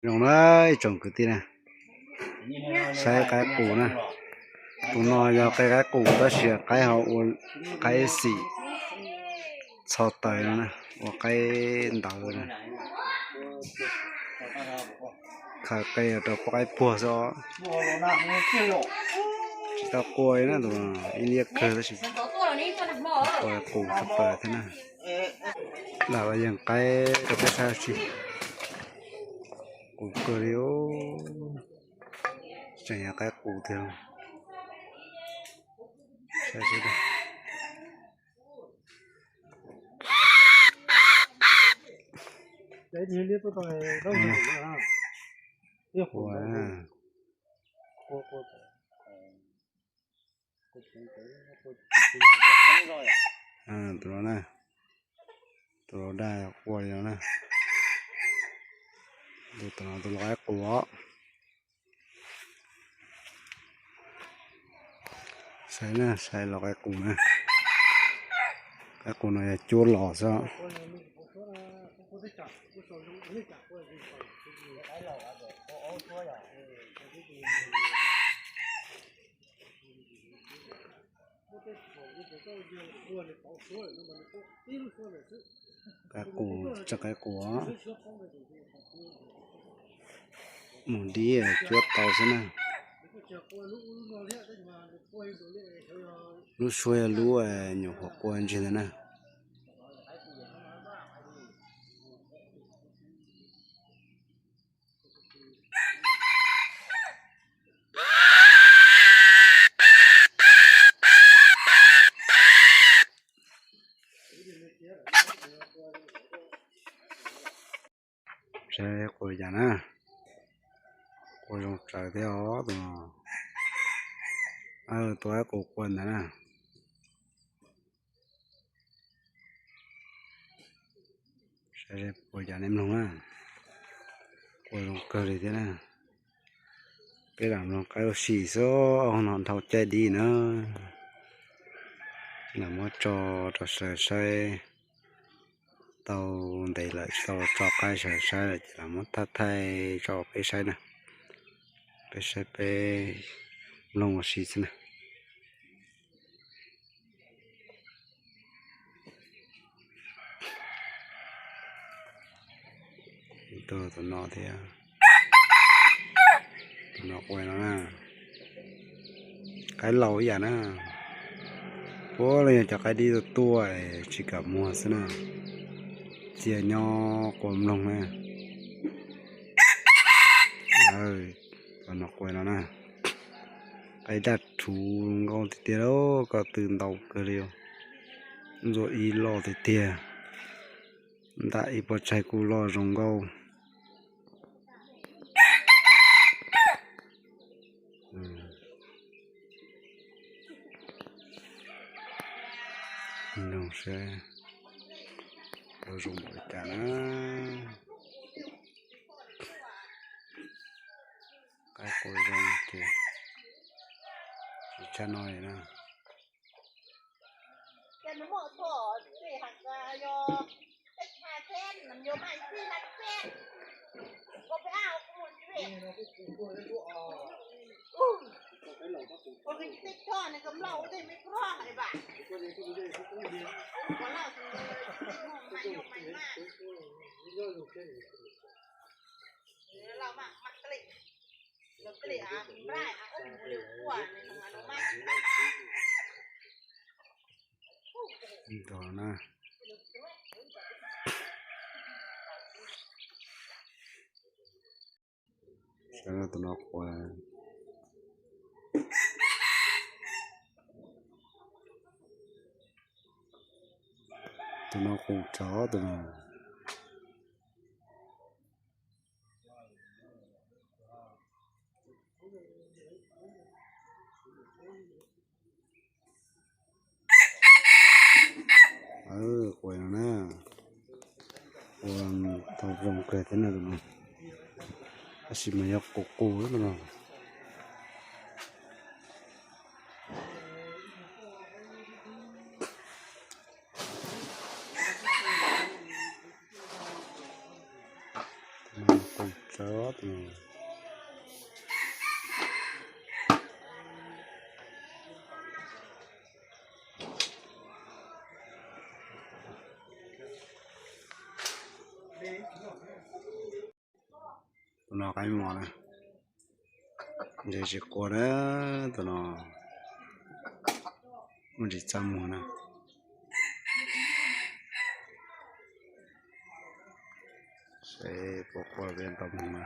Zoo na, ib tsoom kwv tij na, saib qaib qus na. Tus no yog qe qaib qus tab sis qaib ho ua qaib xim txho taws no na, ua qaib ntawv na. Khaws qe rau pub qaib puag xwb os. Tsis tau qua li na, tus no ib liab kawg tab sis qua qus txho taws thiab na. Lam los yees qaib rau peb saib tsi. Qus kawg li, tseem yog qaib qus tiag. Tus no na, tus no daj qua li no na. Tus no tus los qaib qus os. Saib na, saib los qaib qus na. Qaib qus no yog cuab los xwb. Qaib qus, tseem qaib qus. Mus dib cuab tau xwb na. Lub suab yog lub nyuam qhuav qua ntseg ntawd na. Saib qua li cas na. Qua zoo tsawv thiab os tus no. Tus qaib qus qua ntawd na. Saib qua li cas nej mloog na. Qua zoo kawg li thiab na. Peb lam mloog qaib ua si xwb, no dhau caij dib na. Lam muab tso rau sawv saib. Tau ntev lawm tsis tau tso qaib sawv saib lawm ces lam muab thaij thaij tso peb saib na. Peb saib peb mloog ua si xwb na. Tus no thiab. Tus no qua no na. Qaib laus ib yam na. Puav leej yog cov qaib dib tuaj tuaj tsis kam muag xwb na. Txias nyob qua mloog na. Tus no qua no na. Qaib daj rhuv nkauj tiag tiag lauj, ko tw ntau kawg li. Ntxuaj ib loj tiag tiag. Ntam ib puas tsaig kuj loj zoo nkauj. Mloog seb puas zoo npaum li cas na. Qaib qua zoo ces tsis tshaj no li na. Ntog na. Saib tus no qua. Tus no qus tsawv tus no. Qua no na, qua tau zoo kawg thiab na tus no, tab sis mas yog qus qus tus no. Qus tsawv Tus no qaib mos na, ntshe tsis qua na, tus no muaj tsis txaj muag na. Seb puas qua peb tau mos na.